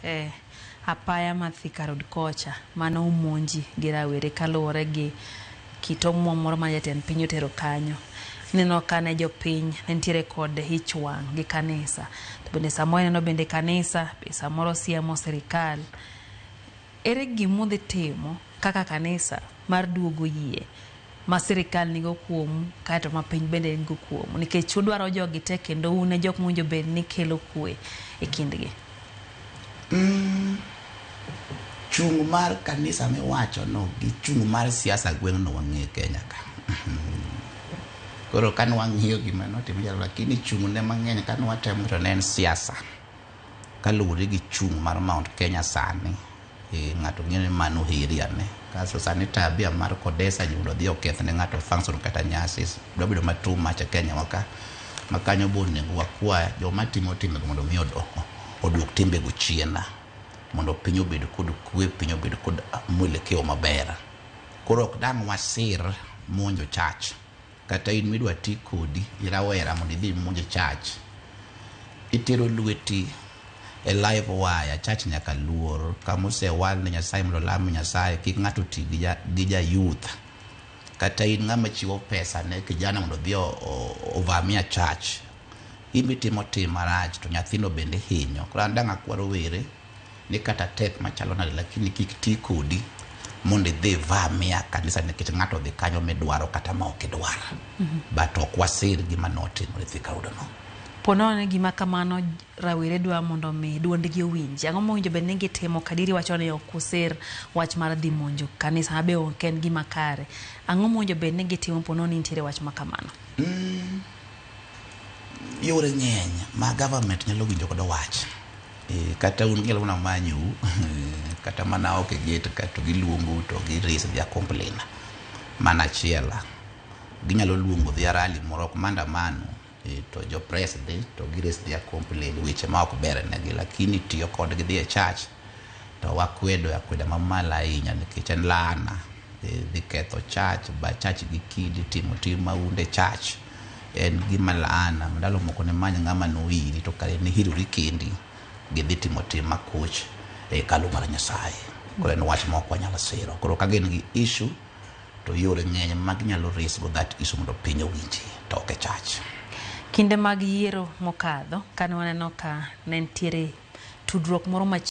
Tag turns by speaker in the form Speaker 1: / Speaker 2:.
Speaker 1: e apaya ma Thika Road kocha mane omonji gi rawere kaluwore gi kit omuom moro ma jatend piny otero kanyo. Ineno ka ne jopiny ne nitiere kod ich wang' gi kanisa. To bende samoro ineno bende kanisa be samoro siemo sirikal. Ere gima udhi timo kaka kanisa mar duogo yie ma sirikal nigo kuomu kaeto ma piny bende nigo kuomu nikech udwaro jogi te kendo un e jok mowinjo bed ni kelo kwe e kindgi.
Speaker 2: Chung' mar kanisa miwacho no gi chung' mar siasa gweng'no wang'e Kenya ka. Koro kane wang'iyo gima notimore lakini chung' ne mang'eny kane watemo to ne en siasa. Kaluwore gi chung' mar Mount Kenya sani, ng'ato ng'eyo ni mano area ne. Kasto sani tabia mar Kodesa ji mondo odhi oketh ne ng'ato function kata nyasi dwa bedo ma too much e Kenya wa ka. Ma kanyo be onego wakwa joma timo timbego mondo mi oduok timbego chien. Mondo piny obed kod kwe, piny obed kod mwelekeo maber. Koro ok dang' wasir monjo church. Kata in midwa ti kodi irawera mondo idhi imonj church. Itero lweti e live wire, church nyaka luor. Kama osewal ne Nyasaye mondo olam Nyasaye, kik ng'ato ti gi ja youth. Kata in ng'ama chiwo pesa ne kijana mondo odhi ovamia church. In bitimo tim marach to nyathino bende hinyo. Koro an dang' akwa rowere ni kata tek machalo nade lakini kik ti kodi mondo idhi ivamia kanisa nikech ng'ato odhi kanyo midwaro kata ma ok idwar. But ok wasir gima notimore Thika Road no.
Speaker 1: Po nono ni gima kamano rawere dwa mondo mi duondgi owinji. Ang'o mowinjo bed ni gitimo? Kadiri wacho ni ok usir wach mar dhi monjo kanisa ma be ok en gima kare. Ang'o mowinjo bed ni gitimo po nono ni nitiere wach ma kamano?
Speaker 2: Yore ng'eny ma government nyalo winjo godo wach. Kata un ginyalo mana manyou kata mana oko e gate ka to giluongou to gi raise their complaint. Mano achiel. Ginyalo luongo their rally moro ok maandamano to jo press dhi to gi raise their complaint weche ma ok ber negi lakini tiyo kodgi dhi e church to wakwedo akweda mamalo ahinya nikech en laana. Dhi ketho church ba church gi kidi timo tim mahundu e church en gima laana. Ndalo moko ne many ng'ama noiri to kare ne irori kendi gidhi timo tim makoch e hekalu mar Nyasaye. Koro en wach ma ok wanyal siro. Koro ka gin gi issue to yore ng'eny ma ginyalo raise go that issue mondo piny owinji to ok e church.
Speaker 1: Kinde mag yiero mokadho kane waneno ka ne nitiere tudruok moro machiegni.